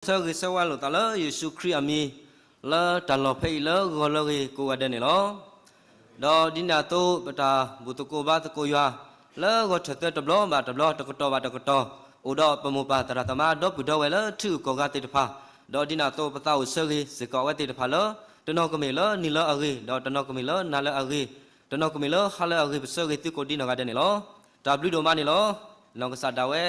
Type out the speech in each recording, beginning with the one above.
ဆၢဂ့ၤဆၢဝါလိာ်သးလၢယ့ၣ်ၡူးခရံာ်အမံၤ လၢတၢ်လီၢ်ဖဲအံၤလၢဂီၤလၢအဂ့ၤကိးဂၤဒဲးန့ၣ်လီၤ. ဒီးဒ်န့ၣ်အသိး ပတၢ်ဘူၣ်သကိးဘါသကိးယွၤ လၢဂီၤထၢၣ်သၢတဘျီဘၣ်တဘျီ တကတီၢ်ဘၣ်တကတီၢ် အိၣ်ဒီးပမိၢ်ပၢ်သရၣ်သမါဒီပုၢ်ဒီဝဲၢ်လၢထံဂုၤကီၢ်ဂၤသ့ၣ်တဖၣ်, ဒီးဒ်န့ၣ်အသိး ပသးအိၣ်ဆၢဂ့ၤစ့ၢ်ကီးအဝဲသ့ၣ်တဖၣ်လၢ တနီၤကမ့ၢ်လၢနံၤလၢအဂ့ၤ, ဒီးတနီၤကမ့ၢ်လၢနၤလၢအဂ့ၤ, တနီၤကမ့ၢ်လၢဟါလၢအဂ့ၤ ပဆၢဂ့ၤသုကိးဒ်နီၢ်ဂၤဒဲးန့ၣ်လီၤ. တၢ်ဘျုးဒိၣ်မးန့ၣ်လီၤ. နီၢ်ကစၢ်ဒၣ်ဝဲ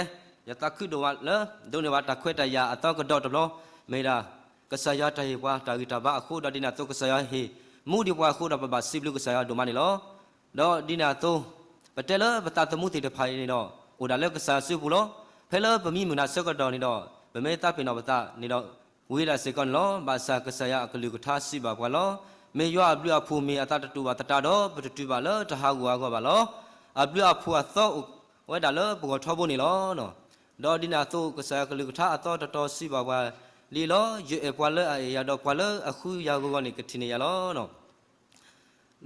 ယသးခုဒိၣ်မးလၢ ဒိးန့ၢ်ဘၣ်တၢ်ခွဲးတၢ်ယာ်အသီကဒီးတဘျီ, မ့ၢ်ဒၣ် ကစၢ်ယွၤတၢ်ဟ့ၣ်ပှၤတၢ်ဂံၢ်တၢ်ဘါအဃိ ဒီးဒ်န့ၣ်အသိး ကစၢ်ယွၤဟ့ၣ်မူဒံးပှၤအဃိဒီး ပဘၣ်စံးဘျုးကစၢ်ယွၤဒိၣ်မးန့ၣ်လီၤ. ဒီးဒ်န့ၣ်အသိး ပတဲလၢပသးသမူသ့ၣ်တဖၣ်အံၤန့ၣ်ဒီး အိၣ်ဒၣ်လၢကစၢ်ယွၤစုပူၤလီၤ. ဖဲလၢပမံမုၢ်နၤဆၢကတီၢ်န့ၣ်ဒီး ပမ့ၢ်သးပ့ၤနီၣ်ပသးန့ၣ်ဒီး ဝံၤဒၣ်စ့ၢ်ကီးန့ၣ်လီၤ. ဘၣ်ဆၣ်ကစၢ်ယွၤအကလုၢ်ကထါစံးဘၣ်ပှၤလီၤ. မ့ၢ်ယွၤအဘျုးအဖှိၣ်မ့ၢ်အသးတတူာ်ဘၣ်သတးဒီး ပတတုၤဘၣ်လၢတဟးဂီၤအဂီၢ်ဘၣ်လီၤ. အဘျုးအဖှိၣ်အသီအိၣ်ဝဲဒၣ်လၢပဂီၢ်ထီဘိန့ၣ်လီၤ. ဒီးဒ်န့ၣ်အသိး ကစၢ်ယွၤကလုၢ်ကထါအသီတတီၤစံးဘၣ်ပှၤလံလီၤ. ယအဲၣ်ပှၤလၢအအဲၣ်ယၤ ဒီးပှၤလၢအဃုယၤဂီၤဂီၤန့ၣ် ကထံၣ်န့ၢ်ယၤလီၤ.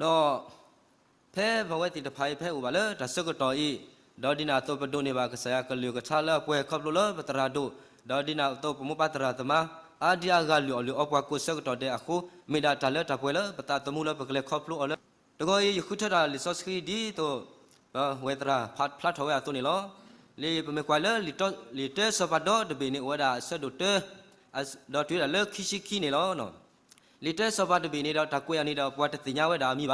ဒီး ဖဲပဝဲသ့ၣ်တဖၣ်အံၤ ဖဲအိၣ်ဘၣ်လၢတၢ်ဆၢကတီၢ်အံၤ, ဒီးဒ်န့ၣ်အသိး ပဒိးန့ၢ်ဘၣ်ကစၢ်ယွၤကလုၢ်ကထါလၢအပှဲၤခီဖျိလၢပသရၣ်ဒိၣ်, ဒီးဒ်န့ၣ်အသိး ပမိၢ်ပၢ်သရၣ်သမါ အါဒံအါဂၤလုၢ်အီၣ်လုၢ်အီပှၤကိးဆၢကတီၢ်ဒဲးအဃိ, မ့ၢ်ဒၣ်တၢ်လၢတၢ်ပှဲၤလၢပသးသမူလၢပကလဲၤခီဖျိအီၤလၢ တဂီၤအံၤ ယဃုထၢတၢ်လံာ်စီဆှံဒ်သိး ပဝဲသရၣ်ဖးဖျါထီၣ်ဝဲအသိးန့ၣ်လီၤ. လၢပမ့ၢ်ကွၢ်လၢ လံာ်တၢစီၤပၤဒီတဘ့ၣ်န့ၣ် အိၣ်ဝဲဒၣ်အဆၢဒိၣ်တၢ, ဒီးတုၤဝဲဒၣ်လၢခံဆံခံန့ၣ်လီၤ. လံာ်တၢစီၤပၤတဘ့ၣ်န့ၣ်ဒီး တၢ်ကွဲးအီၤန့ၣ်ဒီး ပှၤတသ့ၣ်ညါဝဲဒၣ်အမံၤဘ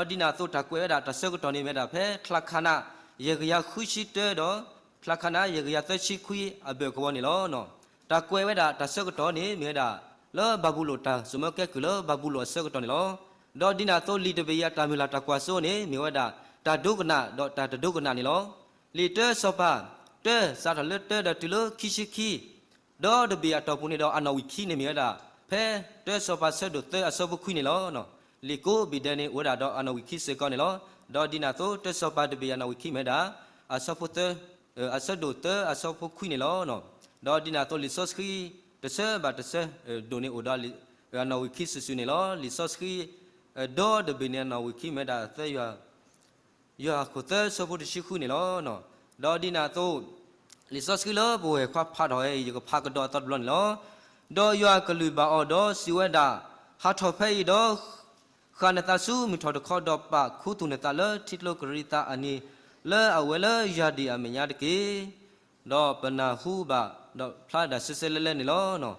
ၣ်. ဒီးဒ်န့ၣ်အသိး တၢ်ကွဲးဝဲဒၣ်တၢ်ဆၢကတီၢ်န့ၣ်မ့ၢ်ဒၣ် ဖဲချါခါနး ယဲၢ်ကယၤဃုဆံတၢဒီး ချါခါနး ယဲၢ်ကယၤသၢဆံခွံအဘၢၣ်ကဝီၤန့ၣ်လီၤ. တၢ်ကွဲးဝဲဒၣ်တၢ်ဆၢကတီၢ်န့ၣ် မ့ၢ်ဝဲဒၣ် လၢဘၤဘူလိၣ် တၢ်စိာ်မၢကဲကုၢ်လၢဘၤဘူလိၣ်အဆၢကတီၢ်န့ၣ်လီၤ. ဒီးဒ်န့ၣ်အသိး လံာ်တဘ့ၣ်အံၤအတၢ်မုၢ်လၢ်တၢ်ကွၢ်စိန့ၣ် မ့ၢ်ဝဲဒၣ် တၢ်ဒိကနၣ်ဒီးတၢ်တဒိကနၣ်န့ၣ်လီၤ. လံာ်တၢစီၤပၤ တၢ စးထီၣ်လၢတၢဒီးတုၤလၢခံဆံခံ ဒီတဘ့ၣ်အတီၢ်ပူၤန့ၣ်ဒီး အနီၣ်ဝံာ်ခံန့ၣ်မ့ၢ်ဝဲဒၣ် ဖဲတၢစီၤပၤဆၢဒိၣ်သၢအဆၢဖိခွံန့ၣ်လီၤ. လံာ်ကိးဘ့ၣ်ဒဲးန့ၣ် အိၣ်ဝဲဒၣ်ဒီးအနီၣ်ဝံာ်ခံစ့ၢ်ကီးန့ၣ်လီၤ. ဒီးဒ်န့ၣ်အသိး တၢစီၤပၤတဘ့ၣ်အနီၣ်ဝံာ်ခံမ့ၢ်ဝဲဒၣ် အဆၢဖိသၢ, အဆၢဒိၣ်သၢအဆၢဖိခွံန့ၣ်လီၤ. ဒီးဒ်န့ၣ်အသိး လံာ်စီဆှံ တဆၢဘၣ်တဆၢ ဒိၣ်န့ၢ်အိၣ်ဒီး အနီၣ်ဝံာ်ခံစုာ်စုာ်န့ၣ်လီၤ. လံာ်စီဆှံ ဒီတဘ့ၣ်န့ၣ် အနီၣ်ဝံာ်ခံမ့ၢ်ဝဲဒၣ်သၢ ယိၤဟၣ်ခိၣ်သၢဆၢဖိတဆံဃုန့ၣ်လီၤ. ဒီးဒ်န့ၣ်အသိး လံာ်စီဆှံလၢပဝဲၢ်ခွါဖးထီၣ်ဝဲအံၤ ယကဖးကဒီးအသီတဘျီန့ၣ်လီၤ. ဒီးယွၤအကလုၢ်ဘၣ်အီၤဒီးစံးဝဲဒၣ်, ဟးထီၣ်ဖဲအံၤဒီး ဃၣ်နသးဆူမုၢ်ထီၣ်တခီဒီးပာ်ခူသူၣ်နသးလၢထံကျိကရံးသးအနံၤ လၢအဝဲလၢယၤဒံၣ်အမဲာ်ညါတက့ၢ်. ဒီးပနၢ်ဟူဘၣ်ဒီးဖျါဒၣ်ဆှဲဆှဲလဲလဲန့ၣ်လီၤ.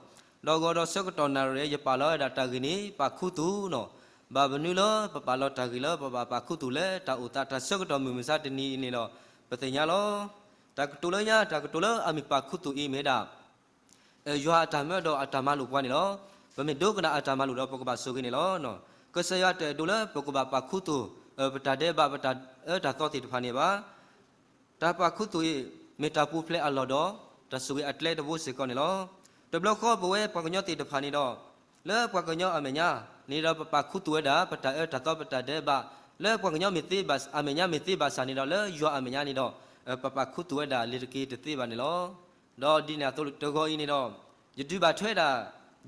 ဒီးဂီၤဒီးဆၢကတီၢ်နၣ်ရံၣ် ယပာ်လီၤဝဲဒၣ်တၢ်ဂ့ၢ်န့ၣ် ပာ်ခူသူၣ်န့ၣ်, ဘၣ်မနုၤလၢပပာ်လီၤတၢ်ဂ့ၢ်လၢပဘၣ်ပာ်ခူသူၣ်လဲၣ်, တၢ်အိၣ်သးတၢ်ဆၢကတီၢ်မုၢ်မဆါတနံၤအံၤန့ၣ်ဒီး ပသ့ၣ်ညါလီၤ. တၢ်ကတိၤလၢညါ တၢ်ကတိၤလၢအမ့ၢ်ပာ်ခူသူၣ်အံၤမ့ၢ်ဒၣ် ယွၤအတၢ်မၢဒီးအတၢ်မၤလိာ်ပှၤန့ၣ်လီၤ. ပမ့ၢ်ဒိကနၣ်အတၢ်မၤလိာ်ဒီးပကဘၣ်ဆိၣ်ဂ့ၤန့ၣ်လီၤ. ကစၢ်ယွၤတအဲၣ်ဒိးလၢပကဘၣ်ပာ်ခူသူၣ် ပတၢ်ဒဲးဘး ပတၢ်အၢတၢ်သီသ့ၣ်တဖၣ်န့ၣ်ဘၣ်. တၢ်ပာ်ခူသူၣ်အံၤ မ့ၢ်တၢ်ပူၤဖျဲးအလီၢ်ဒီး တၢ်ဆိၣ်ဂ့ၤအကျဲတဘိစ့ၢ်ကီးန့ၣ်လီၤ. တဘျီဃီပဝဲပှၤကညီသ့ၣ်တဖၣ်န့ၣ်ဒီး လၢပှၤကညီအမဲာ်ညါန့ၣ်ဒီး ပပာ်ခူသူၣ်ဝဲဒၣ် ပတၢ်အၢတၢ်သီပတၢ်ဒဲးဘး လၢပှၤကညီမ့ၢ်သ့ဘၣ် အမဲာ်ညါမ့ၢ်သ့ဘၣ်ဆၣ်န့ၣ်ဒီး လၢယွၤအမဲာ်ညါန့ၣ်ဒီး ပပာ်ခူသူၣ်ဝဲဒၣ်လ့ၤတက့ၤတသ့ဘၣ်န့ၣ်လီၤ. ဒီးဒ်န့ၣ်အသိးတဂီၤအံၤန့ၣ်ဒီး ယဒုးဘၣ်ထွဲဒၣ်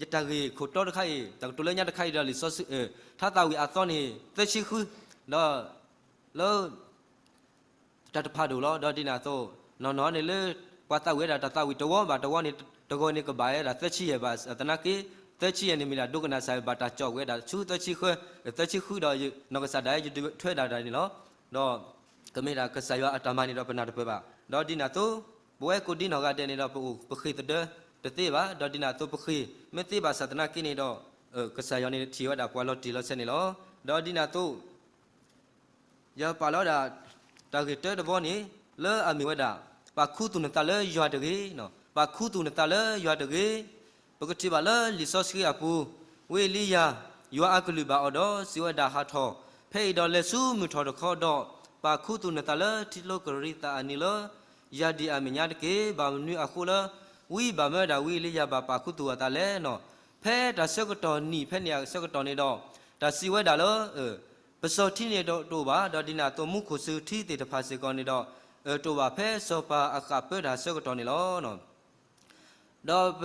ယတၢ်ဂ့ၢ်ခိၣ်တီတခါအံၤ တၢ်ကတိၤလၢညါတခါအံၤဒီး လံာ်စီဆှံ ထါသးဝံၣ်အသီန့ၣ် သၢဆံဃု ဒီး လၢ တၢ်တဖၣ်ဒိၣ်လီၤ. ဒီးဒ်န့ၣ်အသိး နီၢ်နီၢ်န့ၣ်လၢ ပှၤသးဝံၣ်ဝဲဒၣ်တၢ်သးဝံၣ်တဝီဘၣ်တဝီန့ၣ် တဂီၤန့ၣ်ကဘၣ်ဝဲဒၣ်သၢဆံယဲၢ်ဘၣ်သနာ်က့ သၢဆံယဲၢ်န့ၣ်မ့ၢ်ဒၣ်ဒိကနၣ်စၢ်ဘၣ်တၢ်ကၠီၣ်ဝဲဒၣ်ဆူသၢဆံဃု သၢဆံဃုဒီး နီၢ်ကစၢ်ဒၣ်ယဒုးထွဲဒၣ်တၢ်န့ၣ်လီၤ. ဒီး ကမ့ၢ်ဒၣ်ကစၢ်ယွၤအတၢ်မၤန့ၣ်ဒီးပနၢ်တပၢၢ်ဘၣ်. ဒီးဒ်န့ၣ်အသိး ပဝဲကိးဒ်နီၢ်ဂၤဒဲးန့ၣ်ဒီး ပအိၣ်ပဃ့ၢ်သဒၢတသ့ဘၣ်. ဒီးဒ်န့ၣ်အသိးပဃ့ၢ်မ့ၢ်သ့ဘၣ်ဆၣ်သနာ်က့န့ၣ်ဒီး ကစၢ်ယွၤန့ၣ်ထံၣ်ဝဲဒၣ်ပှၤလီၤတံၢ်လီၤဆဲးန့ၣ်လီၤ. ဒီးဒ်န့ၣ်အသိး ယပာ်လီၤဒၣ် တၢ်ဂ့ၢ်တၢတဘီန့ၣ် လၢအမ့ၢ်ဝဲဒၣ် ပာ်ခူသူၣ်နသးလၢယွၤတဂ့ၤ, ပာ်ခူသူၣ်နသးလၢယွၤတဂ့ၤ. ပကထံၣ်ဘၣ်လၢလံာ်စီဆှံအပူၤ ဝံအ့လံယၤ ယွၤအကလုၢ်ဘၣ်အီၤဒီးစံးဝဲဒၣ် ဟးထီၣ်ဖဲအံၤဒီးလဲၤဆူမုၢ်ထီၣ်တခီဒီး ပာ်ခူသူၣ်နသးလၢထံကျိကရံးသးအနံၤလၢ ယၤဒံၣ်အမဲာ်ညါတက့ၢ်. ဘၣ်မနုၤအဃိလၢ ဝံဘၣ်မၢဒၣ်ဝံအ့လံယၤဘၣ်ပာ်ခူသူၣ်အသးလဲၣ်န့ၣ်, ဖဲတၢ်ဆၢကတီၢ်နံၣ်ဖဲန့ၣ်အဆၢကတီၢ်န့ၣ်ဒီး တၢ်စံးဝဲဒၣ်လၢ ပစီၤထံန့ၣ်တအိၣ်ဘၣ်, ဒီးဒ်န့ၣ်အသိးမူခိၣ်စူၤထံသ့ၣ်တဖၣ်စ့ၢ်ကီးန့ၣ်ဒီး တအိၣ်ဘၣ်ဖဲစီၤပၤအဃၣ်ပၢတၢ်ဆၢကတီၢ်န့ၣ်လီၤ. ဒီးပ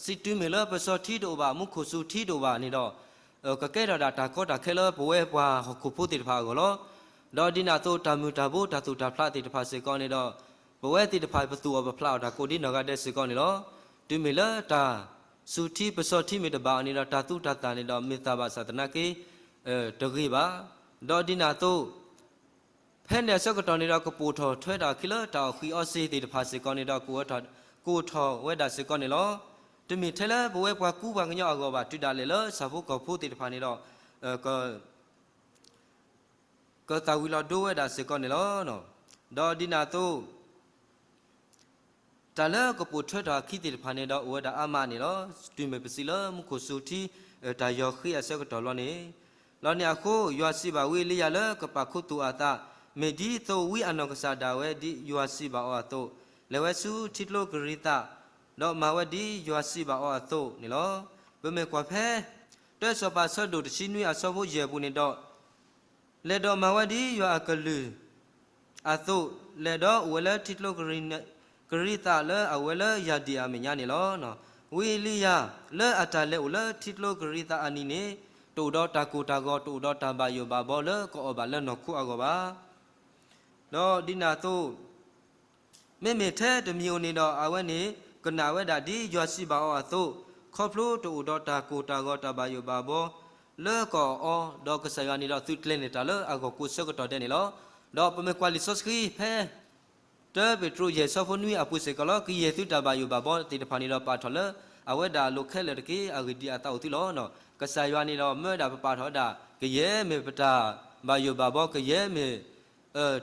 စံးတုၤမ့ၢ်လၢပစီၤထံတအိၣ်ဘၣ် မူခိၣ်စူၤထံတအိၣ်ဘၣ်န့ၣ်ဒီး ကကဲထီၣ်ဒၣ်တၢ်ကီတၢ်ခဲလၢပဝဲပှၤဟီၣ်ခိၣ်ဖိသ့ၣ်တဖၣ်အဂီၢ်လီၤ. ဒီးဒ်န့ၣ်အသိးတၢ်မုၢ်တၢ်ဘိတၢ်သူၣ်တၢ်ဖျးသ့ၣ်တဖၣ်စ့ၢ်ကီးန့ၣ်ဒီး ပဝဲသ့ၣ်တဖၣ်ပသူၣ်အီၣ်ပဖျးအီၣ်တၢ်ကိးဒ်နီၢ်ဂၤဒဲးစ့ၢ်ကီးန့ၣ်လီၤ. တုၤမ့ၢ်လၢတၢ်စူၤထံပစီထံမ့ၢ်တဘၣ်အီၤန့ၣ်ဒီး တၢ်သူၣ်တၢ်သၣ်န့ၣ်ဒီး မ့ၢ်သၣ်ဘၣ်ဆၣ်သနာ်က့ တဂ့ၤဘၣ်. ဒီးဒ်န့ၣ်အသိး ဖဲန့ၣ်အဆၢကတီၢ်န့ၣ်ဒီး ကပိာ်ထီၣ်ထွဲတၢ်အခံလၢတၢ်အီၣ်ဃံအီစ့ၤသ့ၣ်တဖၣ်စ့ၢ်ကီးန့ၣ်ဒီး ကအိးထီၣ်ဝဲဒၣ်စ့ၢ်ကီးန့ၣ်လီၤ. တမ့ၢ်ထဲလၢပဝဲပှၤကူပှၤကညီအဂီၢ်ဘၣ်, တုၤဒၣ်လဲာ်လၢဆၣ်ဖိကီၢ်ဖိသ့ၣ်တဖၣ်န့ၣ်ဒီး ကသၣ်ဝံၤလီၤဒိဝဲဒၣ်စ့ၢ်ကီးန့ၣ်လီၤ. ဒီးဒ်န့ၣ်အသိး တၢ်လၢကပိာ်ထွဲထီၣ်အခံသ့ၣ်တဖၣ်န့ၣ်ဒီး အိၣ်ဝဲဒၣ်အါမးန့ၣ်လီၤ. တုၤမ့ၢ်ပစံးလၢမူခိၣ်စူၤထံ တၢ်ယီၤဃ့အဆၢကတီၢ်လီၤန့ၣ်, လီၤန့ၣ်အဃိ ယွၤစံးဘၣ်ဝံအ့လံယၤလၢကပာ်ခူသူၣ်အသး, မ့ၢ်ဒ်သိးဝံအနီၢ်ကစၢ်ဒၣ်ဝဲဒ်ယွၤစံးဘၣ်အီၤအသိး, လဲၤဝဲဆူထံကျိကရံသး, ဒီးမၤဝဲဒ်ယွၤစံးဘၣ်အီၤအသိးန့ၣ်လီၤ. ပမ့ၢ်ကွၢ်ဖဲ တၢစီၤပၤအဆၢဒိၣ်တဆံနွံအဆၢဖိယဲၢ်အပူၤန့ၣ်ဒီး လဲၤဒီးမၤဝဲဒ်ယွၤအကလုၢ်အသိး, လဲၤဒီးအိၣ်ဝဲလၢထံကျိ ကရံသးလၢအဝဲလၢယၤဒံၣ်အမဲာ်ညါန့ၣ်လီၤ. ဝံအ့လံယၤ လၢအတၢ်လဲၤအိၣ်လၢထံကျိကရံသးအနံၤန့ၣ်, တအိၣ်ဒီးတၢ်ကိၢ်တၢ်ဂီၤ တအိၣ်ဒီးတၢ်ဘၣ်ယိၣ်ဘၣ်ဘီလၢကအီၣ်ဘၣ်လၢနီၢ်ခိအဂီၢ်ဘၣ်. ဒီးဒ်န့ၣ်အသိး မ့မ့ၢ်ထဲတမံၤဧိၤန့ၣ်ဒီး အဝဲန့ၣ် ကနၣ်ဝဲဒၣ်ဒ်ယွၤစံးဘၣ်အီၤအသိး, ခီဖျိတအိၣ်ဒီးတၢ်ကိၢ်တၢ်ဂီၤတၢ်ဘၣ်ယိၣ်ဘၣ်ဘီ လၢကအီၣ်အီၤ, ဒီးကစၢ်ယွၤန့ၣ်ဒီးသုးကျဲၤန့ၢ်တၢ်လၢအဂီၢ်ကိးဆၢကတီၢ်ဒဲးန့ၣ်လီၤ. ဒီးပမ့ၢ်ကွၢ်လံာ်စီဆှံဖဲ တၢပ့းတရူးယဲၢ်ဆၢဖိနွံအပူၤစ့ၢ်ကီးလီၤ, ကယဲၢ်သုတၢ်ဘၣ်ယိၣ်ဘၣ်ဘီသ့ၣ်တဖၣ်န့ၣ်ဒီး ပာ်ထီၣ်လၢအဝဲဒၣ်အလိၤခဲလၢာ်တက့ၢ်. အဂ့ၢ်ဒ်အံၤ, အသးအိၣ်သုလီၤ. ကစၢ်ယွၤန့ၣ်ဒီး မၢဝဲဒၣ်ပပာ်ထီၣ်ဝဲဒၣ် ကယဲၢ်မ့ၢ်ပတၢ်ဘၣ်ယိၣ်ဘၣ်ဘီ, ကယဲၢ်မ့ၢ်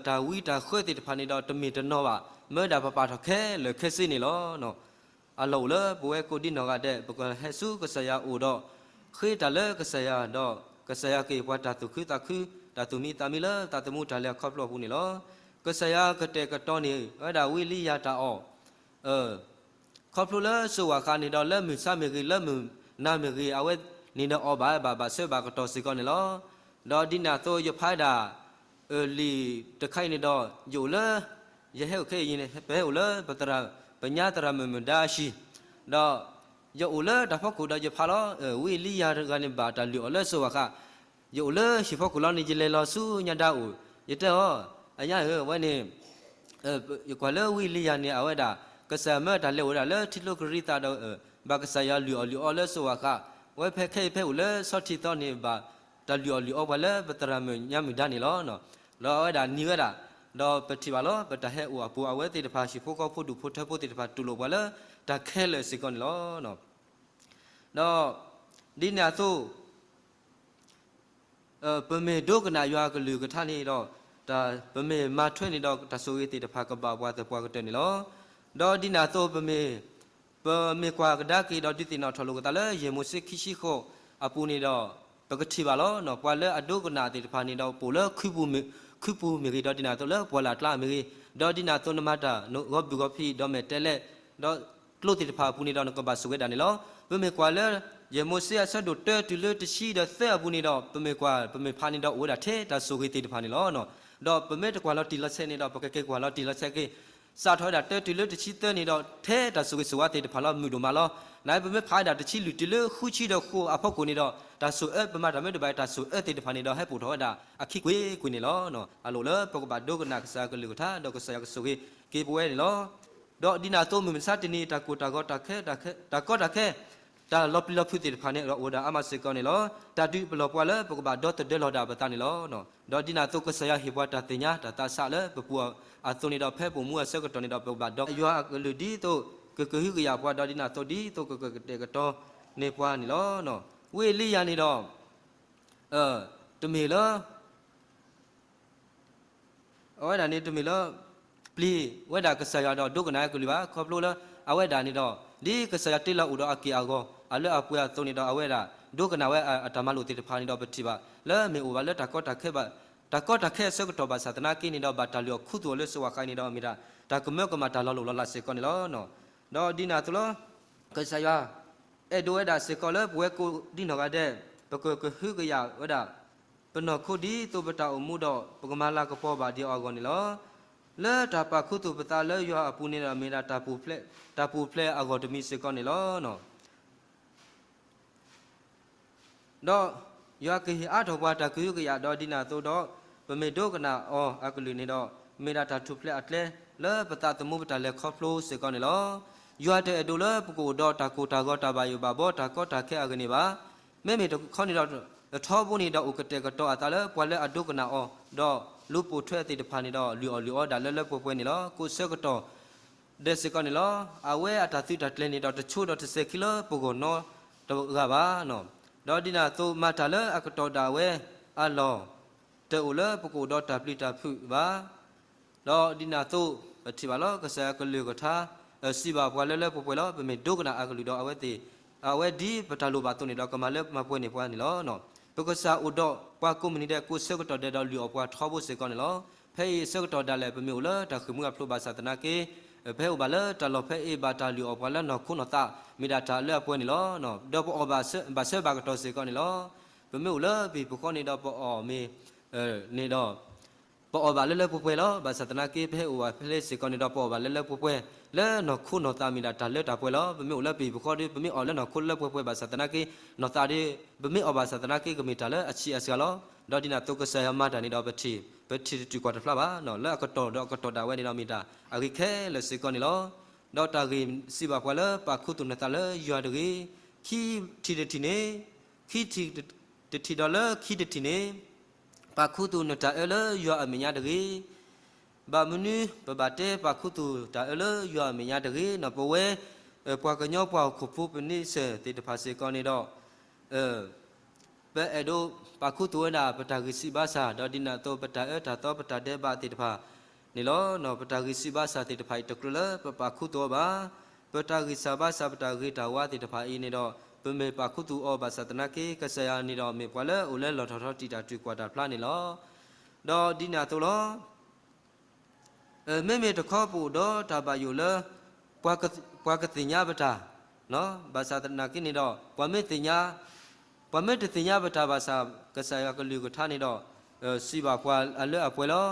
တၢ်ဝံတၢ်ဃၢသ့ၣ်တဖၣ်န့ၣ်ဒီး တမ့ၢ်တနီၤဘၣ်, မၢဝဲဒၣ်ပပာ်ထီၣ်ခဲလၢာ်ခဲဆ့န့ၣ်လီၤ. အလီၢ်အိၣ်လၢပဝဲကိးဒံနီၢ်ဂၤဒဲး ပကဟဲဆူကစၢ်ယွၤအအိၣ်ဒီး ဃ့တၢ်လၢကစၢ်ယွၤဒီး ကစၢ်ယွၤကဟ့ၣ်ပှၤတၢ်သူၣ်ခုသးခု, တၢ်သူၣ်မံသးမံလၢသးသမူတၢ်လဲၤခီဖျိအပူၤန့ၣ်လီၤ. ကစၢ်ယွၤကတဲာ်ကတီၤန့ၢ်ဝဲဒၣ်ဝံအ့လံယၤတၢ်အီၣ် ခီဖျိလၢစိဝၢ်ဃးန့ၣ်ဒီး လၢမုၢ်ဆါမ့ၢ်ဂ့ၤ လၢမုၢ်နၤမ့ၢ်ဂ့ၤ အဝဲန့ၣ်ဒီးအီၣ်ဘၣ်ဘၣ်ဘၣ်ဆၢဘၣ်ကတီၢ်စ့ၢ်ကီးန့ၣ်လီၤ. ဒီးဒ်န့ၣ်အသိး ယဖးဒၣ် လံာ်တခါအံၤန့ၣ်ဒီး ယအိၣ်လၢ ယဟဲအိၣ်ခဲအံၤန့ၣ် ပဟဲအိၣ်လၢ ပသရၣ် ပညါသရၣ်မုၣ်မုၢ်ဒါအဟံၣ်, ဒီး ယအိၣ်လၢတၢ်ဖီခိၣ်ဒီးယဖးလီၤ, ဝံအ့လံယၤတဂၤန့ၣ် ဘၣ်တၢ်လုၢ်အီၣ်လၢစိဝၢ်ဃး, ယအိၣ်လၢဟံၣ်ဖီခိၣ်လီၤန့ၣ် ယလဲၤလီၤဆူညါဒါအိၣ်, ယတဲအီၤ, အညါဧၢ, အဝဲန့ၣ် ယကွၢ်လၢဝံအ့လံယၤန့ၣ် အဝဲဒၣ် ကစၢ်မၢတၢ်လဲၤအိၣ်ဝဲဒၣ်လၢထံကျိကရံသးဒီး ဘၣ်ကစၢ်ယွၤလုၢ်အီၣ်လုၢ်အီလၢစိဝၢ်ဃး, ဝဲဖဲခဲအံၤဖဲအိၣ်လၢဆီထံသီန့ၣ် ဘၣ်တၢ်လုၢ်အီၣ်လုၢ်အီပှၤလၢပသရၣ်မုၣ်ညါမုၢ်ဒါန့ၣ်လီၤ. ဒီးအဝဲဒၣ်နံၤဝဲဒၣ်, ဒီးပထံၣ်ဘၣ်လီၤ ပတၢ်ဟဲအိၣ်အပူၤ အဝဲသ့ၣ်တဖၣ် ဟံၣ်ဖိဃီဖိဒူၣ်ဖိထၢဖိသ့ၣ်တဖၣ် တူၢ်လိာ်ပှၤလၢတၢ်ခဲလၢာ်စ့ၢ်ကီးန့ၣ်လီၤ. ဒီး ဒ်န့ၣ်အသိး ပမ့ၢ်ဒိကနၣ်ယွၤအကလုၢ်ကထါန့ၣ်ဒီး ပမ့ၢ်မၤထွဲန့ၣ်ဒီး တၢ်ဆိၣ်ဂ့ၤသ့ၣ်တဖၣ်ကဘၣ်ပှၤသပှၢ်ကတၢၢ်န့ၣ်လီၤ. ဒီးဒ်န့ၣ်အသိး ပမ့ၢ် ပမ့ၢ်ကွၢ်ကဒါက့ၤဒီး ဒုးသ့ၣ်နီၣ်ထီၣ်လိာ်ကသးလၢ ယဲၢ်မိၤၡ့ခံဆံဃိးအပူၤန့ၣ်ဒီး ပကထံၣ်ဘၣ်လီၤ. ပှၤလၢအဒိကနၣ်သ့ၣ်တဖၣ်န့ၣ်ဒီး ပိာ်လၢ ခူပူၤမ့ၢ်ဂ့ၤ ဒီးဒ်န့ၣ်အသိးလၢ ပှၢ်လၢ်ကျါမ့ၢ်ဂ့ၤ, ဒီးဒ်န့ၣ်အသိး နမၤတၢ်ဂီၤဘုၣ်ဂီၤဖံး ဒီးမဲာ်တဲးလဲး ဒီးကျိသ့ၣ်တဖၣ်အပူၤန့ၣ်ဒီး နကဘၣ်ဆိၣ်ဂ့ၤဒၣ်န့ၣ်လီၤ. ပမ့ၢ်ကွၢ်လၢ ယဲၢ်မိၤၡ့အဆၢဒိၣ်တၢတုၤလၢတဆံဒီးသၢအပူၤန့ၣ်ဒီး ပမ့ၢ်ကွၢ် ပမ့ၢ်ဖးန့ၣ်ဒီး အိၣ်ဝဲဒၣ်ထဲတၢ်ဆိၣ်ဂ့ၤသ့ၣ်တဖၣ်န့ၣ်လီၤ. ဒီးပမ့ၢ်တကွၢ်လီၤတံၢ်လီၤဆဲးန့ၣ်ဒီး ပကက့ၤကွၢ်လီၤတံၢ်လီၤဆဲးက့ၤ စးထီၣ်ဝဲဒၣ်တၢတုၤလၢတဆံသၢန့ၣ်ဒီး ထဲတၢ်ဆိၣ်ဂ့ၤဆိၣ်ဝါသ့ၣ်တဖၣ်လီၤ မုာ်ဒိၣ်မးလီၤ. နပမ့ၢ်ဖးဝဲဒၣ်တဆံလွံၢ်တုၤလၢဃုဆံဒီးဃိးအဖီခိၣ်န့ၣ်ဒီး တၢ်ဆိၣ်အၢ ပမၤတၢ်မ့ၢ်တဘၣ် တၢ်ဆိၣ်အၢသ့ၣ်တဖၣ်န့ၣ်ဒီး ဟဲပိာ်ထီၣ်ဝဲဒၣ်အခံကွ့ၢ်ကွ့ၢ်န့ၣ်လီၤ. အလီၢ်လၢပကဘၣ်ဒိကနၣ်ကစၢ်အကလုၢ်ကထါ ဒီးကစၢ်ယွၤကဆိၣ်ဂ့ၤက့ၤပဝဲန့ၣ်လီၤ. ဒီးဒ်န့ၣ်အသိး မုၢ်မဆါတနံၤ တၢ်ကိၢ်တၢ်ဂီၤ တၢ်ကီတၢ်ခဲ တၢ်လီၤပျံၤလီၤဖုးသ့ၣ်တဖၣ်န့ၣ်ဒီး အိၣ်ဝဲဒၣ်အါမးစ့ၢ်ကီးန့ၣ်လီၤ. တၢ်ဒုးပလီၢ်ပှၤလၢပကဘၣ်ဒီသဒၢလီၤဒၣ်ပသးန့ၣ်လီၤ. ဒီးဒ်န့ၣ်အသိး ကစၢ်ယွၤဟ့ၣ်ပှၤတၢ်သ့ၣ်ညါတၢ်သးစၢ်လၢပပူၤအသိးန့ၣ်ဒီး ဖဲပအိၣ်မူအဆၢကတီၢ်န့ၣ်ဒီး ပကဘၣ်ဒီယွၤအကလုၢ် ဒ်သိးကကဟုကယာ်ပှၤ ဒီးဒ်န့ၣ်အသိး ဒ်သိးကကတဲာ်ကတီၤန့ၢ်ပှၤန့ၣ်လီၤ. ဝံအ့လံယၤန့ၣ်ဒီး တမ့ၢ်လၢ အဝဲဒၣ်န့ၣ်တမ့ၢ်လၢ ပျံၤဝဲဒၣ်ကစၢ်ယွၤဒီးဒိကနၣ်အကလုၢ်ဘၣ်. ခီဖျိလၢအဝဲဒၣ်န့ၣ်ဒီး ဒ်ကစၢ်ယွၤတ့လီၤအိၣ်ဒီးအက့ၢ်အဂီၤ အလၢအပှဲၤအသိးန့ၣ်ဒီး အဝဲဒၣ် ဒိကနၣ်ဝဲအတၢ်မၤလိာ်သ့ၣ်တဖၣ်န့ၣ်ဒီး ပထံၣ်ဘၣ်လၢမ့ၢ်အိၣ်ဘၣ်လၢတၢ်ကီတၢ်ခဲဘၣ်, တၢ်ကီတၢ်ခဲအဆၢကတီၢ်ဘၣ်ဆၣ်သနာ်က့န့ၣ်ဒီး ဘၣ်တၢ်လုၢ်အီၣ်ခူသူၣ်အီၤလၢစိဝါဃါအံၤန့ၣ်ဒီး မ့ၢ်ဒၣ်တၢ်ကမၢကမၣ်တၢ်လီၤလိၢ်လီၤလးစ့ၢ်ကီးန့ၣ်လီၤ. ဒီးဒ်န့ၣ်အသိးလီၤ ကစၢ်ယွၤ အဲၣ်ဒိးဝဲဒၣ်စ့ၢ်ကီးလၢပဝဲကိးဒံနီၢ်ဂၤဒဲး ပကကဟုကယာ်ဝဲဒၣ် ပနီၢ်ခိဒ်သိးပတၢ်အိၣ်မူဒီး ပကမၤလၤကပီၤဘၣ်ဒံးအီၤအဂီၢ်န့ၣ်လီၤ. လၢတၢ်ပာ်ခူသူၣ်ပသးလၢယွၤအပူၤန့ၣ်ဒီး မ့ၢ်ဒၣ်တၢ်ပူၤဖျဲးအဂီၢ်တမံၤစ့ၢ်ကီးန့ၣ်လီၤ. ဒီးယွၤကဟ့ၣ်အါထီၣ်ပှၤတၢ်ကဟုကယာ်ဒီးဒ်န့ၣ်အသိးဒီး ပမ့ၢ်ဒိကနၣ်အီၤအကလုၢ်န့ၣ်ဒီး မ့ၢ်ဒၣ်တၢ်ထူၣ်ဖျဲးအကျဲလၢပသးသမူပတၢ်လဲၤခီဖျိစ့ၢ်ကီးန့ၣ်လီၤ. ယွၤတအဲၣ်ဒိးလၢပကအိၣ်ဒီးတၢ်ကိၢ်တၢ်ဂီၤတၢ်ဘၣ်ယိၣ်ဘၣ်ဘီတၢ်ကီတၢ်ခဲအဂ့ၢ်န့ၣ်ဘၣ်. မ့မ့ၢ်တခီန့ၣ်ဒီး ထီဘိန့ၣ်ဒီးအိၣ်ကတဲာ်ကတီၤအသးလၢပှၤလၢအဒိကနၣ်အီၤ ဒီးလူၤပိာ်ထွဲသ့ၣ်တဖၣ်န့ၣ်ဒီး လုၢ်အီၣ်လုၢ်အီဒၣ်လၢလၢပှဲၤပှဲၤန့ၣ်လီၤ. ကိးဆၢကတီၢ်ဒဲးစ့ၢ်ကီးန့ၣ်လီၤ. အဝဲအတၢ်သုးတၢ်ကျဲၤန့ၣ်ဒီးတဆိဒီးတစဲၤခံလၢပဂီၢ်နီတဂၤဘၣ်. ဒီးဒ်န့ၣ်အသိးမၤတၢ်လၢအကတီၢ်ဒၣ်ဝဲအလီၢ် တအိၣ်လၢပကအိၣ်ဒီးတၢ်ပျံၤတၢ်ဖုးဘၣ်. ဒီးဒ်န့ၣ်အသိး ပထံၣ်ဘၣ်လီၤ ကစၢ်ယွၤကလုၢ်ကထါ စံးဘၣ်ပှၤလၢလၢပှဲၤပှဲၤလီၤ. ပမ့ၢ်ဒိကနၣ်အကလုၢ်ဒီးအဝဲသ့ၣ် အဝဲဒ်ပတၢ်လိၣ်ဘၣ်အသိးန့ၣ်ဒီး ကမၤလၢမၤပှဲၤန့ၢ်ပှၤန့ၣ်လီၤ. ပကစၢ်အိၣ်ဒီးပှၤကိးမုၢ်နံၤဒဲး ကိးဆၢကတီၢ်ဒဲးဒီးလုၢ်အီၣ်ပှၤထီဘိစ့ၢ်ကီးန့ၣ်လီၤ. ဖဲအံၤဆၢကတီၢ်ဒၣ်လဲာ် ပမ့ၢ်အိၣ်လၢတၢ်ဃ့ၢ်မှံဟးဖျိးဘၣ်ဆၣ်သနာ်က့ ပဟဲအိၣ်ဘၣ်လၢတၢ်လီၢ်ဖဲအံၤဘၣ်တၢ်လုၢ်အီၣ်ပှၤလၢနီၢ်ခိနီၢ်သး မ့ၢ်ဒၣ်တၢ်လၢအပှဲၤန့ၣ်လီၤ. ဒီးပအီၣ်ဘၣ်ဆၢဘၣ်ကတီၢ်စ့ၢ်ကီးန့ၣ်လီၤ. ပမ့ၢ်အိၣ်လၢပဟံၣ်ပဃီန့ၣ်ဒီးပအီၣ်မ့ၤ န့ၣ်ဒီး ပအီၣ်ဘၣ်လၢလၢပှဲၤပှဲၤလီၤ. ဘၣ်ဆၣ်သနာ်က့ ပဟဲအိၣ်ဘၣ်ဖဲလဲၣ်စ့ၢ်ကီးန့ၣ်ဒီး ပအီၣ်ဘၣ်လၢလၢပှဲၤပှဲၤ လၢနီၢ်ခိနီၢ်သးမ့ၢ်ဒၣ်တၢ်လၢတၢ်ပှဲၤလီၤ. ပမ့ၢ်အိၣ်လၢပဟံၣ်ပဃီဒီး ပမ့ၢ်အီၣ်လၢနီၢ်ခိလၢပှဲၤပှဲၤဘၣ်ဆၣ်သနာ်က့ နီၢ်သးဒီး ပမ့ၢ်အီၣ်ဘၣ်ဆၣ်သနာ်က့ ကမ့ၢ်တၢ်လၢအဆံးအစှၤလီၤ. ဒီးဒ်န့ၣ်အသိးကစၢ်ယွၤမၤတၢ်န့ၣ်ဒီး ပထံၣ် ပထံၣ်တတုၤကွၢ်တဖျါဘၣ်. လၢအကတီၢ်ဒီးအကတီၢ်ဒၣ်ဝဲန့ၣ်ဒီးမ့ၢ်တၢ်အဂ့ၤခဲလၢာ်စ့ၢ်ကီးန့ၣ်လီၤ. ဒီးတၢ်ဂ့ၢ်စံးဘၣ်ပှၤလၢပာ်ခူသူၣ်နသးလၢယွၤတဂ့ၤ, ခံထံၣ်တထံၣ်န့ၣ် ခံထံၣ်တထံၣ်ဒီးလၢခံတထံၣ်န့ၣ် ပာ်ခူသူၣ်နတၢ်အၢလၢယွၤအမဲာ်ညါတဂ့ၤ. ဘၣ်မနုၤပဘၣ်တဲပာ်ခူသူၣ်တၢ်အၢလၢယွၤအမဲာ်ညါတဂ့ၤ, ပဝဲ ပှၤကညီပှၤဟီၣ်ခိၣ်ဖိပနံးစၢၢ်သ့ၣ်တဖၣ်စ့ၢ်ကီးန့ၣ်ဒီး ပအဲၣ်ဒိးပာ်ခူသူၣ်ဝဲဒၣ်ပတၢ်ဂံၢ်စၢ်ဘါစၢ် ဒီးဒ်န့ၣ်အသိး ပတၢ်အၢတၢ်သီပတၢ်ဒဲးဘးသ့ၣ်တဖၣ်န့ၣ်လီၤ. ပတၢ်ဂံၢ်စၢ်ဘါစၢ်သ့ၣ်တဖၣ်အံၤ တကြၢးလၢပပာ်ခူသူၣ်အီၤဘၣ်. ပတၢ်ဂံၢ်စၢ်ဘါစၢ် ပတၢ်ဂ့ၤတၢ်ဝါသ့ၣ်တဖၣ်အံၤန့ၣ်ဒီး ပမ့ၢ်ပာ်ခူသူၣ်အီၤဘၣ်ဆၣ်သနာ်က့ ကစၢ်ယွၤန့ၣ်ဒီး မ့ၢ်ပှၤလၢအိၣ်လၢလီၢ်ထီၣ်ထီတံၢ်တၢ်တုၤကွၢ်တၢ်ဖျါန့ၣ်လီၤ. ဒီးဒ်န့ၣ်အသိးလီၤ. မ့မ့ၢ်တခီပအိၣ်ဒီးတၢ်ဘၣ်ယိၣ်လၢ ပှၤကသ့ၣ်ညါပတၢ်, ဘၣ်ဆၣ်သနာ်က့န့ၣ်ဒီး ပှၤမ့ၢ်သ့ၣ်ညါ, ပှၤမ့ၢ်တသ့ၣ်ညါပတၢ်ဘၣ်ဆၣ် ကစၢ်ယွၤကလုၢ်ကထါန့ၣ်ဒီး စံးဘၣ်ပှၤအလၢအပှဲၤလီၤ.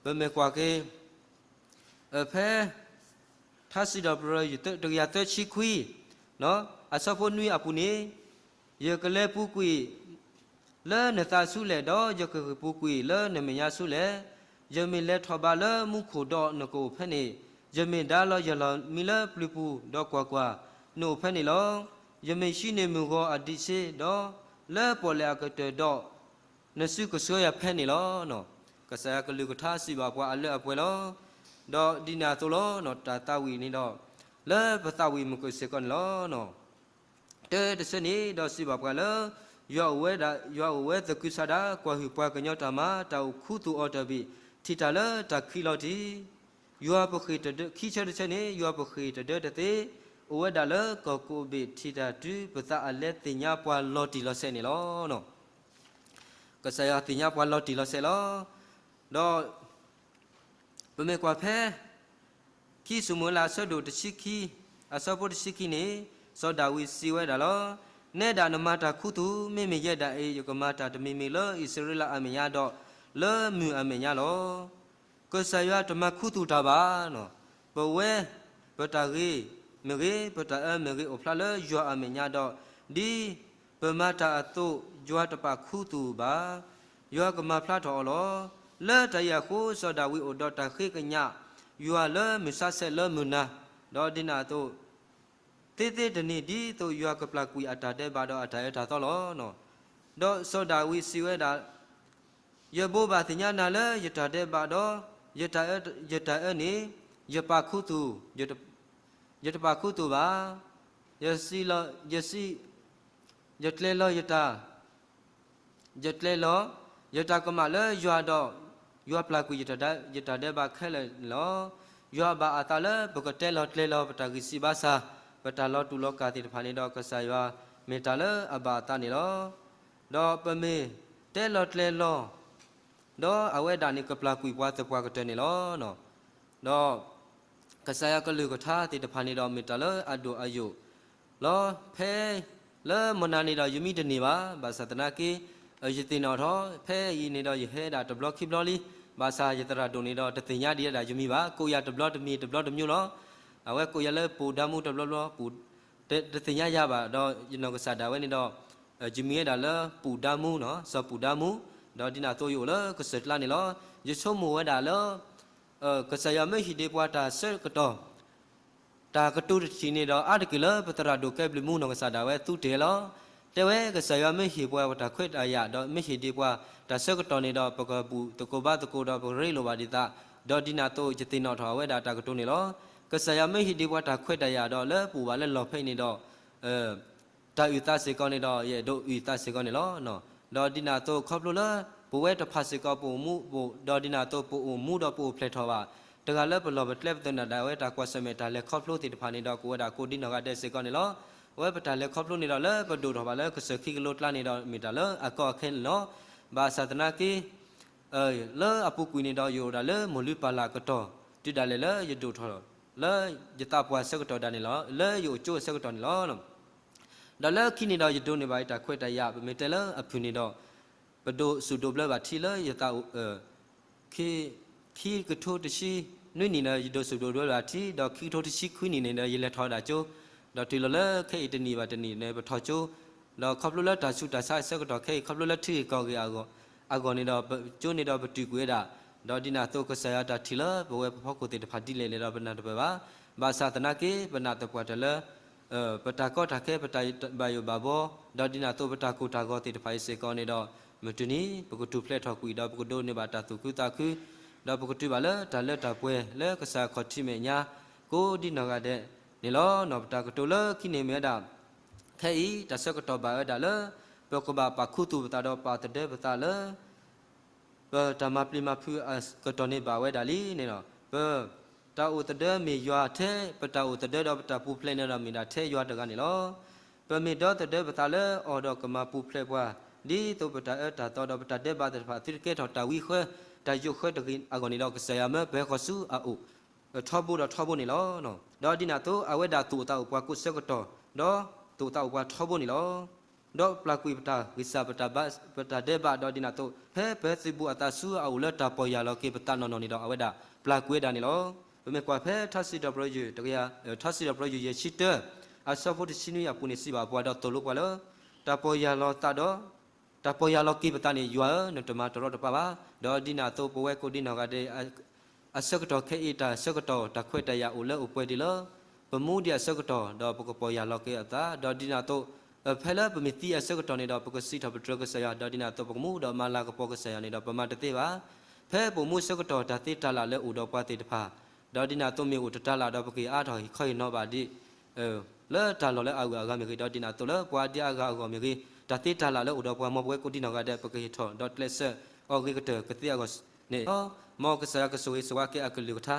ပမ့ၢ်ကွၢ်က့ၤ ဖဲ ထါစံးထီၣ်ပတြၢၤ တကယၤသၢဆံခွံ အဆၢဖိနွံအပူၤန့ၣ်, ယကလဲၤပူၤကွံာ်လၢနသးဆူလဲၣ်, ဒီးယကဂံၢ်ပူၤကွံာ်လၢနမဲာ်ညါဆူလဲၣ်. ယမ့ၢ်လဲၤထီၣ်ဘးလၢမူခိၣ်ဒီးနကအိၣ်ဖဲန့ၣ်, ယမ့ၢ်ဒါလီၤယလီၢ်မံလၢပျုၤပူၤ, ဒီးကွၢ်ကွၢ်, နအိၣ်ဖဲန့ၣ်လီၤ. ယမ့ၢ်ဟံးန့ၢ်မုၢ်ဂီၤအဒံးဆှံ, ဒီးလၢပီၣ်လဲၣ်အကတၢၢ်ဒီး နစုကဆှၢယၤဖဲန့ၣ်လီၤ. ကစၢ်ယွၤကလုၢ်ကထါစံးဘၣ်ပှၤအလၢအပှဲၤလီၤ. ဒီးဒ်န့ၣ်အသိးလီၤ. တၢ်သးဝံၣ်န့ၣ်ဒီး လၢပသးဝံၣ်မုၢ်ကစ့ၢ်ကီးန့ၣ်လီၤ. တၢတဆၢန့ၣ်ဒီးစံးဘၣ်ပှၤလၢ ယွၤအိၣ်ဝဲဒၣ်, ယွၤအိၣ်ဝဲသကုၤဆးဒး, ကွၢ်ဟုၣ်ပှၤကညီတၢ်မၤ, တၢ်အိၣ်ခူသူၣ်အီၤတဘ့ၣ်, ထံၣ်တၢ်လၢတၢ်ခံးလီၤတံၢ်. ယွၤပဃ့ၢ်တဒၢ, ခံဆၢတဆၢန့ၣ် ယွၤပဃ့ၢ်တဒၢတသ့, အိၣ်ဝဲဒၣ်လၢကီၢ်ကိးဘ့ၣ် ထံၣ်တၢ်တုၤပသးအလဲသ့ၣ်ညါပှၤလီၤတံၢ်လီၤဆဲးန့ၣ်လီၤ. ကစၢ်ယွၤသ့ၣ်ညါပှၤလီၤတံၢ်လီၤဆဲးလီၤ. ဒီး ပမ့ၢ်ကွၢ်ဖဲ ခံၡမူၤအ့လး အဆၢဒိၣ်တဆံခံ, အဆၢဖိတဆံခံန့ၣ်, စီၤဒၤဝံးစံးဝဲဒၣ်လီၤ. နဲဒၣ်နမၤတၢ်ခူသူၣ်, မ့မ့ၢ်ယဲဒၣ်အံၤ ယကမၤတၢ်တမံၤမံၤလၢအံၣ်စရ့လးအမဲာ်ညါဒီး လၢမုၢ်အမဲာ်ညါလီၤ. ကစၢ်ယွၤတမၤခူသူၣ်တၢ်ဘၣ်. ပဝဲ ပတၢ်ဂ့ၤမ့ၢ်ဂ့ၤ, ပတၢ်အၢမ့ၢ်ဂ့ၤ အိၣ်ဖျါလၢယွၤအမဲာ်ညါဒီး ဒ်ပမၤတၢ်အသိး ယွၤတပာ်ခူသူၣ်ဘၣ်. ယွၤကမၤဖျါထီၣ်အီၤလီၤ. လၢတၢ်အံၤအဃိ စီၤဒၤဝံးအိၣ်ဒီးတၢ်ဃ့ကညး ယွၤလၢမုၢ်ဆါဆဲးလၢမုၢ်နၤ, ဒီးဒ်န့ၣ်အသိး သ့သ့တနံၤ ဒ်သိးယွၤကပျၢ်ကွံာ်အတၢ်ဒဲးဘးဒီးအတၢ်အၢတၢ်သီလီၤ. ဒီးစီၤဒၤဝံးစံးဝဲဒၣ်, ယဘိးဘၣ်သ့ၣ်ညါနၤလၢယတၢ်ဒဲးဘးဒီး ယတၢ်အၢ, ယတၢ်အၢန့ၣ် ယပာ်ခူသူၣ်, ယတပာ်ခူသူၣ်ဘၣ်. ယစံး, ယစံး, ယကျဲလီၤယတၢ် ယကျဲလီၤယတၢ်ကမၣ်လၢယွၤဒီး ယွၤပျၢ်ကွံာ်ယတၢ်ဒဲးဘးခဲလၢာ်န့ၣ်လီၤ. ယွၤဘၣ်အသးလၢပကတဲလီၤကျဲလီၤပတၢ်ဂံၢ်စၢ်ဘါစၢ်, ပတၢ်လီၤတူာ်လီၤကာ်သ့ၣ်တဖၣ်န့ၣ်ဒီး ကစၢ်ယွၤမ့ၢ်တၢ်လၢအဘၣ်အသးန့ၣ်လီၤ. ဒီးပမ့ၢ်တဲလီၤကျဲလီၤ ဒီးအဝဲဒၣ်န့ၣ်ကပျၢ်ကွံာ်ပှၤသပှၢ်ကတၢၢ်န့ၣ်လီၤ. ဒီး ကစၢ်ယွၤကလုၢ်ကထါသ့ၣ်တဖၣ်န့ၣ်ဒီး မ့ၢ်တၢ်လၢအဒိၣ်အယိာ်လီၤ. ဖဲလၢမုၢ်နၤန့ၣ်ဒီး ယမံတန့ၢ်ဘၣ်. ဘၣ်ဆၣ်သနာ်က့ ယသ့ၣ်နီၣ်ထီၣ် ဖဲအံၤန့ၣ်ဒီး ယဟဲဒၣ်တဘျီခံဘျီလံ. ဘၣ်ဆၣ်ယသရၣ်ဒိၣ်န့ၣ်ဒီး တသ့ၣ်ညါဒံးဝဲဒၣ်ယမံၤဘၣ်. ကိးယၤတဘျီတမံၤ တဘျီတမျိုးလီၤ. အဝဲကိးယၤလၢပူၤဒါမူတဘျီဘျီ, တသ့ၣ်ညါယၤဘၣ်. ဒီးယနီၢ်ကစၢ်ဒၣ်ဝဲန့ၣ်ဒီး ယမံၤဝဲဒၣ်လၢပူၤဒါမူ, စီၤပူၤဒါမူ, ဒီးဒ်န့ၣ်အသိးယအိၣ်လၢကစၢၢ်ကျါန့ၣ်လီၤ. ယဆိကမိၣ်ဝဲဒၣ်လၢ ကစၢ်ယွၤမ့ၢ်ဟံးဒံးပှၤတၢ်ဆၢကတီၢ် တၢ်ကတိၤတထံၣ်န့ၣ်ဒီး အါတက့ၢ်လၢပသရၣ်ဒိၣ်ကဲဘျုးမူနီၢ်ကစၢ်ဒၣ်ဝဲသူတ့ၢ်လီၤ. တဲဝဲကစၢ်ယွၤမ့ၢ်ဟ့ၣ်ပှၤတၢ်ခွဲးတၢ်ယာ် ဒီးမ့ၢ်ဟ့ၣ်ဒံးပှၤတၢ်ဆၢကတီၢ်န့ၣ်ဒီး ပကဘူးသကိးဘၣ်သကိးဒီးပကရ့လိာ်ဘၣ်ဒံးသး, ဒီးဒ်န့ၣ်အသိးယသ့ၣ်နီၣ်ထီၣ်အဝဲဒၣ်တၢ်ကတိၤန့ၣ်လီၤ. ကစၢ်ယွၤမ့ၢ်ဟ့ၣ်ဒံးပှၤတၢ်ခွဲးတၢ်ယာ်ဒီးလၢပအိၣ်ဘၣ်လၢလီၢ်ဖဲအံၤန့ၣ်ဒီး တၢ်အုၣ်သးစ့ၢ်ကီးန့ၣ်ဒီး ယအဲၣ်ဒိးအုၣ်သးစ့ၢ်ကီးန့ၣ်လီၤ. ဒီးဒ်န့ၣ်အသိးခီဖျိလၢ ပဝဲတဖၣ်စ့ၢ်ကီးပအိၣ်မူ ဒီးဒ်န့ၣ်အသိးပအိၣ်မူဒီးပအိၣ်ဖျဲၣ်ထီၣ်ဘၣ် တဂၤလၢပလီၢ်ပကျဲပသနၢၣ်ဒၣ်ဝဲတၢ်ကွၢ်ဆၢၣ်မဲာ်တၢ်လဲၤခီဖျိသ့ၣ်တဖၣ်န့ၣ်ဒီး ကအိၣ်ဝဲဒၣ်ကိးဒံနီၢ်ဂၤဒဲးစ့ၢ်ကီးန့ၣ်လီၤ. အဝဲပတၢ်လဲၤခီဖျိန့ၣ်ဒီးလၢပဒိၣ်ထီၣ်ဘၣ်လၢကစၢၢ်ခံကလိကျါန့ၣ်ဒီးမ့ၢ်တၢ်လၢအကီအခဲန့ၣ်လီၤ. ဘၣ်ဆၣ်သနာ်က့ လၢအပူၤကွံာ်န့ၣ်ဒီး ယအိၣ်ဒၣ်လၢမိၢ်လုၢ်ပၢ်လၢ်အကတီၢ် တုၤဒၣ်လဲာ်လၢယဒိၣ်ထီၣ် လၢယသးပှၢ်အဆၢကတီၢ်ဒၣ်န့ၣ်လီၤ. လၢယအိၣ်ကၠိအဆၢကတီၢ်န့ၣ်လီၤ. ဒီးလၢခံန့ၣ်ဒီး ယဒိးန့ၢ်ဘၣ်ယတၢ်ခွဲးတၢ်ယာ် ပမ့ၢ်တဲလၢအဖုၣ်န့ၣ်ဒီး ပဒိးစူၣ်ဒိးဘျၢဘၣ်ထံလၢယသးအိၣ် ခံကထိတဆံနွံနံၣ်န့ၣ် ယဒိးစူၣ်ဒိးဘျၢဘၣ်ထံ ဒီးခံကထိတဆံခွံနံၣ်န့ၣ်ဒီး ယလဲၤထီၣ်ဝဲဒၣ်ကၠိ, ဒီးတုၤလီၤလၢခဲအံၤတနံၣ်ဘၣ်တနံၣ်န့ၣ် ပထီၣ်ကၠိ, ဒီးခီဖျိလၢတၢ်ဆူးတၢ်ဆါအဆၢကတီၢ်ခဲအံၤ ခီဖျိလၢထံဂ့ၢ်ကီၢ်ဂ့ၢ်အဂီၢ်န့ၣ်ဒီး ကၠိန့ၣ်ဒီးပတုာ်ကွံာ်ဝဲဒၣ်, ဒီးဒ်န့ၣ်အသိးကစၢ်ယွၤတၢ်ထံၣ်လၢပဝဲပဖီခိၣ်သ့ၣ်တဖၣ်ဒ်လဲၣ်န့ၣ်ဒီး ပနၢ်တပၢၢ်ဘၣ်. ဘၣ်ဆၣ်သနာ်က့ ပနၢ်သပှၢ်တၢၢ်လၢ ပတၢ်ကီတၢ်ခဲ ပတၢ်ဘၣ်ယိၣ်ဘၣ်ဘှီ, ဒီးဒ်န့ၣ်အသိးပတၢ်ကိၢ်တၢ်ဂီၤသ့ၣ်တဖၣ်အံၤစ့ၢ်ကီးန့ၣ်ဒီး မုၢ်တနံၤ ပကထူၣ်ဖျဲးထီၣ်ကွံာ်ဒီး ပကဒိးန့ၢ်ဘၣ်တၢ်သူၣ်ခုသးခု, ဒီးပကတုၤဘၣ်လၢတၢ်လၢတၢ်ပှဲၤလၢကစၢ်ခီၣ်ထံးမဲာ်ညါ ကိးဒံနီၢ်ဂၤဒဲးန့ၣ်လီၤ. ပတၢ်ကတိၤလၢခံန့ၣ်မ့ၢ်ဝဲဒၣ် ခဲအံၤတၢ်ဆၢကတီၢ်ဘၣ်ဝဲဒၣ်လၢ ပကဘၣ်ပာ်ခူသူၣ်ပသးဒီးပာ်သဒၢပသးလၢ ပတၢ်မၤပျံၤမၤဖုးအကတီၢ်န့ၣ်ဘၣ်ဝဲဒၣ်လံန့ၣ်လီၤ. ပတၢ်အိၣ်သဒၢမ့ၢ်ယွၤထဲ ပတၢ်အိၣ်သဒၢဒီးပတၢ်ပူၤဖျဲးန့ၣ်ဒီးမ့ၢ်ဒၣ်ထဲယွၤတဂၤန့ၣ်လီၤ. ပမ့ၢ်ဒီသဒၢပသးလၢအီၤဒီးကမၤပူၤဖျဲးပှၤ ဒ်သိးပတၢ်အၢတၢ်သီဒီးပတၢ်ဒဲးဘးသ့ၣ်တဖၣ် သုတကဲထီၣ်တၢ်ဝံဃၢ တၢ်ယိးဃၢတဂ့ၤအဂီၢ်န့ၣ်ဒီး ကစၢ်ယွၤမၢပဟဲဃီၤဆူအအိၣ် ထီဘိဒီးထီဘိန့ၣ်လီၤ. ဒီးဒ်န့ၣ်အသိး အဝဲဒၣ်သူၣ်အိၣ်သးအိၣ်ပှၤကိးဆၢကတီၢ် ဒီးသူၣ်အိၣ်သးအိၣ်ပှၤထီဘိန့ၣ်လီၤ. ဒီးပျၢ်ကွံာ်ပတၢ်ဂံၢ်စၢ် ပတၢ်ဒဲးဘး ဒီးဒ်န့ၣ်အသိး ဖဲပသုးဘူးအသးဆူအအိၣ်လၢတၢ်ပီၢ်ယၢ်လီၤက့ၤပသးနီၢ်နီၢ်န့ၣ်ဒီး အဝဲဒၣ်ပျၢ်ကွံာ်ဝဲဒၣ်န့ၣ်လီၤ. ပမ့ၢ်ကွၢ်ဖဲထါစံးထီၣ်ပတြၢၤယုၢ် ထါစံးထီၣ်ပတြၢၤယုၢ်ယဲၢ်ဆံတၢ အဆၢဖိတဆံနွံအပူၤန့ၣ် စံးဘၣ်ပှၤဒီးသိၣ်လိပှၤလၢ တၢ်ပီၢ်ယၢ်လီၤသးဒီး တၢ်ပီၢ်ယၢ်လီၤက့ၤပသးန့ၣ် ယွၤဧၢ, နတမၤတရီတပါဘၣ်. ဒီးဒ်န့ၣ်အသိး ပဝဲကိးဒံနီၢ်ဂၤဒဲး အဆၢကတီၢ်ခဲအံၤ တၢ်ဆၢကတီၢ်တၢ်ခွဲးတၢ်ယာ်အိၣ်လၢအိၣ်ပှဲၤဒံးလၢ ပမူဒံးအဆၢကတီၢ် ဒီးပကပီၢ်ယၢ်လီၤက့ၤအသး ဒီးဒ်န့ၣ်အသိး ဖဲလၢပမ့ၢ်သံအဆၢကတီၢ်န့ၣ်ဒီး ပကစံးထီၣ်ပတြၢၤကစၢ်ယွၤ ဒီးဒ်န့ၣ်အသိး ပကမူဒီးမၤလၤကပီၤကစၢ်ယွၤန့ၣ်ဒီး ပမၤတသ့ဘၣ်. ဖဲပအိၣ်မူဆၢကတီၢ် တၢ်သ့တၢ်လၢ်လၢအိၣ်ဒီးပှၤသ့ၣ်တဖၣ် ဒီးဒ်န့ၣ်အသိးမ့ၢ်အိၣ်တတၢ်လၢ်ဒီး ပက့ၤအါထီၣ်ဟ့ၣ်ခီဟ့ၣ်နီၤဘၣ်ဒံး လၢတၢ်လီၢ်လၢအဂုၤအဂၤမ့ၢ်ဂ့ၤ ဒီးဒ်န့ၣ်အသိးလၢပှၤဒံးအါဂၤအဂီၢ်မ့ၢ်ဂ့ၤ တၢ်သ့တၢ်လၢ်လၢအိၣ်ဒီးပှၤ မ်ပဝဲကိးဒံနီၢ်ဂၤဒဲး ပကဟ့ၣ်ထီၣ်ဒီးကျဲးစၢးအီၤဂ့ၤကတၢၢ်ကသ့အဂီၢ်န့ၣ်လီၤ. မ်ကစၢ်ယွၤကဆိၣ်ဂ့ၤဆိၣ်ဝါက့ၤအကလုၢ်ကထါ